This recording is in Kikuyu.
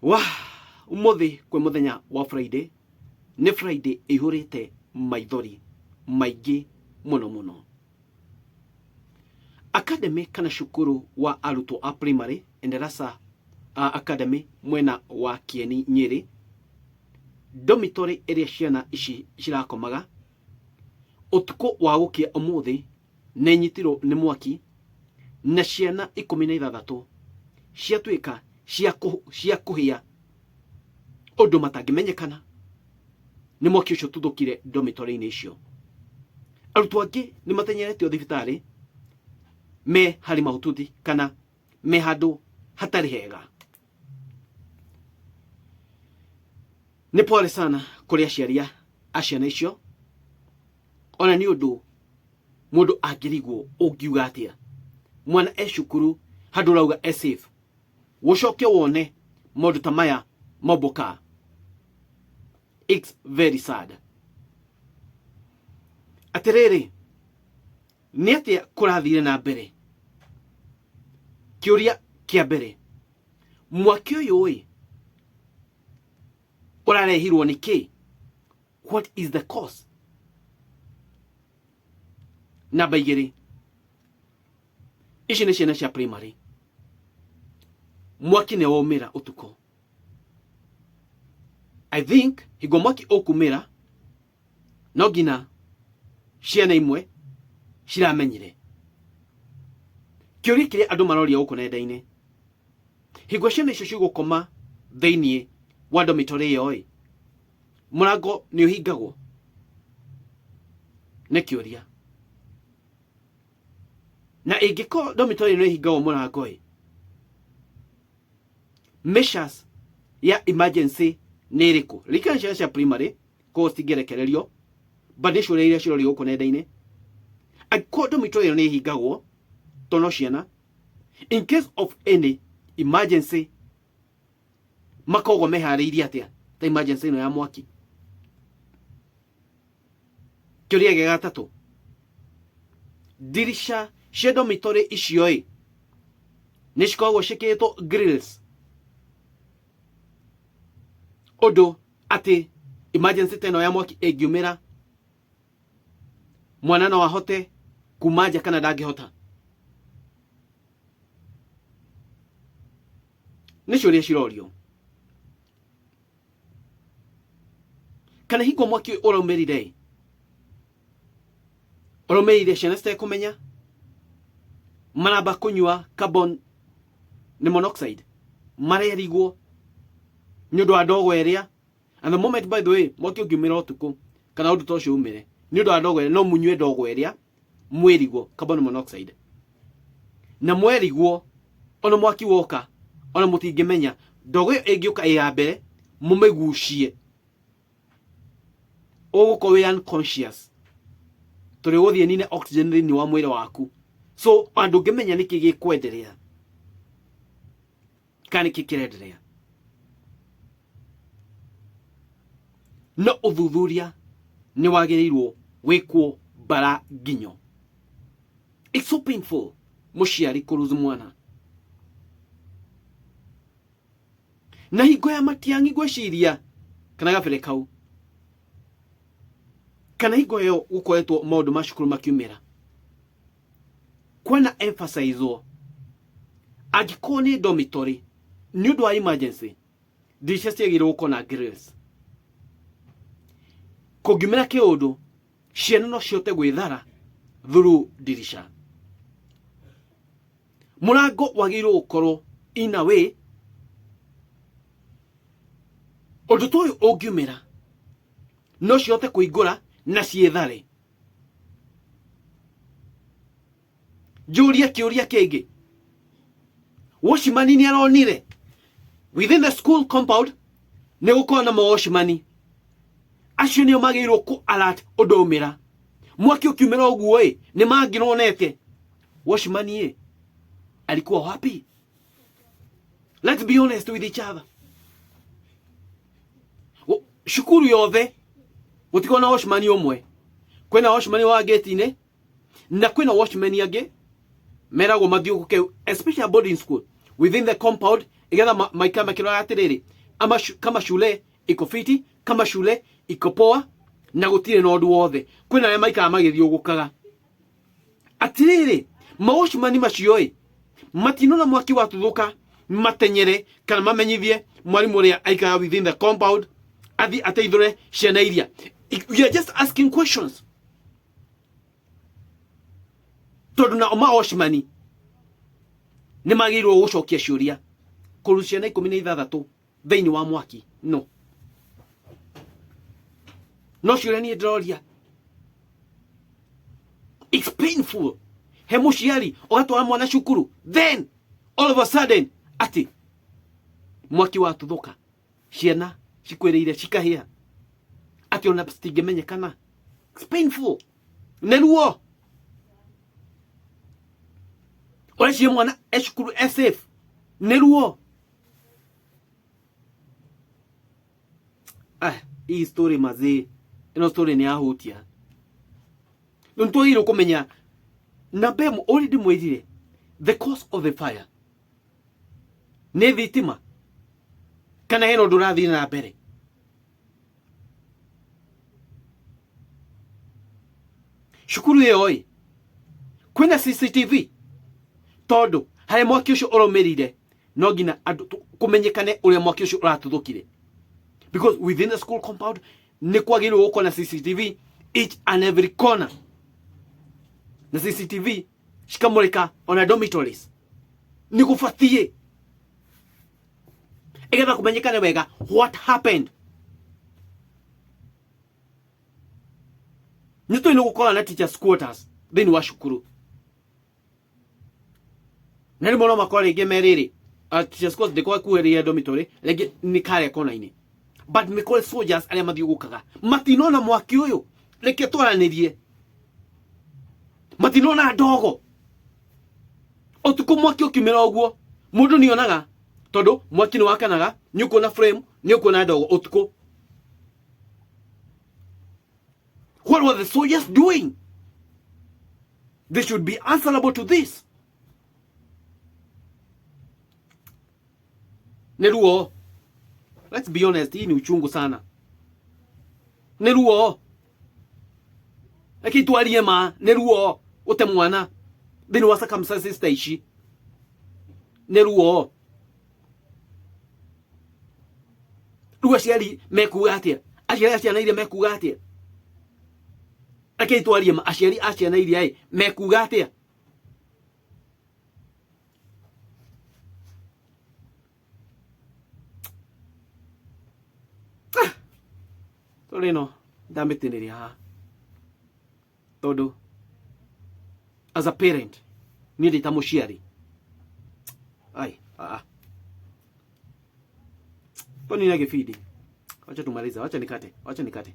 Wa umuthi kwĩ muthenya wa Friday, nĩ Friday ĩihũrĩte maithori maingĩ mũno mũno. Academy kana cukuru wa arutwo a primary Endarasa Academy mwena wa Kieni Nyeri, dormitory ĩrĩa ciana ici cirakomaga ũtukũ wa gũkia ũmũthĩ nĩ nyitirwo nĩ mwaki na ciana 16 ciatuĩka cia kũhĩa ũndũ matangĩmenyekana nĩ mwaki ũcio ũtuthũkire dormitory-inĩ icio. Arutwo angĩ nĩ matenyeretio thibitarĩ me harĩ mahututi kana me handũ hatarĩ hega. Nĩ pole sana kũrĩ aciari a ciana icio, ona nĩ ũndũ mũndũ angĩrigwo ũngiuga atĩa mwana e cukuru handũ ũrauga e safe, gũcoke wone maũndũ ta maya maumboka. It's very sad. Atĩrĩrĩ, nĩ atĩa kũrathire na mbere? Kĩũria kĩa mbere, mwaki ũyũ ĩ ũrarehirwo nĩ kĩ? What is the cause? Namba igĩrĩ, ici nĩ ciana cia primary, mwaki nĩ waumĩra ũtukũ. I think hingo mwaki ũkumĩra no nginya ciana imwe ciramenyire. Kĩũria kĩrĩa andũ maroria gũkũ nenda-inĩ, hingo ciana icio cigũkoma thĩinĩ wa dormitory ĩyo ĩ, mũrango nĩ ũhingagwo? Nĩ kĩũria. Na ĩngĩkorwo dormitory nĩ ĩhingagwo mũrango ĩ, measures ya emergency nĩ ĩrĩkũ? Ririkana ciana cia primary koguo citingĩrekererio, but nĩ ciũria iria cirorio gũkũ nenda-inĩ. Angĩkorwo dormitory ĩyo nĩ ĩhingagwo tondũ no ciana, in case of any emergency makoragwo meharĩirie atĩa ta emergency ĩno ya mwaki? Kĩũria gĩa gatatũ, ndirica cia dormitory icio ĩ nĩ cikoragwo ciĩkĩrĩtwo grills ũndũ atĩ emergency ta ĩno ya mwaki ĩngiumĩra mwana no ahote kuma nja kana ndangĩhota? Nĩ ciũria cirorio. Kana hingo mwaki ũyũ ũraumĩrire ĩ, ũraumĩrire ciana citekũmenya, maramba kũnyua carbon nĩ monoxide, marerigwo nĩ ũndũ wa ndogo ĩrĩa. And the moment, by the way, mwaki ũngiumĩra ũtukũ kana ũndũ ta ũcio umĩre nĩ ũndũ wa ndogo ĩrĩa, no mũnyue ndogo ĩrĩa mwĩrigwo carbon monoxide, na mwerigwo ona mwaki woka ona mũtingĩmenya. Ndogo ĩyo ĩngĩũka ĩ ya mbere mũmĩgucie, ũgũkorwo wĩ unconscious tondũ ĩgũthiĩ nine oxygen thĩinĩ wa mwĩrĩ waku, so ona ndũngĩmenya nĩkĩ gĩkwenderea kana nĩkĩ kĩrenderea. No ũthuthuria nĩ wagĩrĩirwo wĩkwo bara nginyo. It's so painful mũciari kũruzu mwana. Na hingo ya Matiang'i ngwĩciria kana gabere kau kana hingo ĩyo gũkoretwo maũndũ ma cukuru makiumĩra, kwana emphasizewo angĩkorwo nĩ dormitory nĩ ũndũ wa emergency ndirica ciagĩrĩirwo gũkorwo na grills. Kũngiumĩra kĩũndũ ciana no cihote gwĩthara through ndirica. Mũrango wagĩrĩirwo gũkorwo in a way ũndũ ta ũyũ ũngiumĩra no cihote kũhingũra na ciĩthare. Njũrie kĩũria kĩngĩ, watchman nĩ aronire within the school compound nĩ gũkorwo na mawatchman acio nĩo magĩrĩirwo kũ alert ũndũ umĩra mwaki ũkiumĩra ũguo ĩ nĩ mangĩronete. Watchman ĩ alikuwa wapi? Let's be honest with each other. Cukuru yothe gũtikorwo na watchman ũmwe, kwĩna watchman wa gate-inĩ na kwĩna watchman angĩ meragwo mathiũrũrũke, especially boarding school within the compound Igetha maikara makiroraga atiriri, ama kama shule iko fiti, kama shule iko poa, na gutire na undu wothe. Kwina aria maikara magithiugukaga atiriri, mawatchman macio ĩ matinona mwaki watuthuka matenyere kana mamenyithie mwarimu uria aikaraga within the compound athi ateithũre ciana iria. We are just asking questions tondu nao mawatchman nĩ magĩrĩirwo gũcokia ciũria. Kũru ciana 16 thĩinĩ wa mwaki, no no ciũria niĩ ndĩroria. It's painful he mũciari ũgatwara mwana cukuru, then all of a sudden ati mwaki watuthũka, ciana cikwĩrĩire cikahĩa, atĩ ona citingĩmenyekana. It's painful. Nĩ ruo. Ũreciria mwana e cukuru e safe? Nĩ ruo. Ah, hii story mazee, ĩno story nĩ yahutia. Rĩu nĩtwagĩrĩirwo kũmenya namba ĩmwe ũrĩa ndĩmwĩrire, the cause of the fire nĩ thitima kana hena ũndũ ũrathiĩ na mbere. Cukuru ĩyo ĩ kwĩna CCTV, tondũ harĩa mwaki ũcio ũraumĩrire no nginya andũ kũmenyekane ũrĩa mwaki ũcio ũratuthũkire, because within the school compound nĩ kwagĩrĩirwo gũkorwo na CCTV each and every corner, na CCTV cikamũrĩka ona dormitories. Nĩ gũbatiĩ igetha kũmenyekane wega what happened. Nĩ tũĩ nĩ gũkorwo na teachers quarters thĩinĩ wa cukuru, na rĩmwe no makorwo rĩngĩ me rĩrĩ teachers quarters ndĩkorwo ĩkuhĩrĩirie dormitory, rĩngĩ nĩ karĩa kona-inĩ, but nĩ kũrĩ soldiers arĩa mathiũgũkaga matinona mwaki ũyũ. Reke twaranĩrie, matinona ndogo ũtukũ mwaki ũkiumĩra ũguo mũndũ nĩonaga, tondũ mwaki nĩ wakanaga, nĩ ũkuona flame, nĩ ũkuona ndogo ũtukũ. What were the soldiers doing? They should be answerable to this. Nĩ ruo. Let's be honest, hii ni uchungu sana. Nĩ ruo. Reke twarie ma, nĩ ruo ũte mwana thĩinĩ wa circumstances ta ici. Nĩ ruo. Rĩu aciari mekuga atĩa? Aciari a ciana iria mekuga atĩa? Reke twarie ma, aciari a ciana iria ĩ mekuga atĩa? Tondũ ĩno ndamĩtinĩria haha, tondũ as a parent, niĩ ndĩ ta mũciari, ai ah tũnina gĩbindi. Wacha tumalize, wacha nikate, wacha nikate.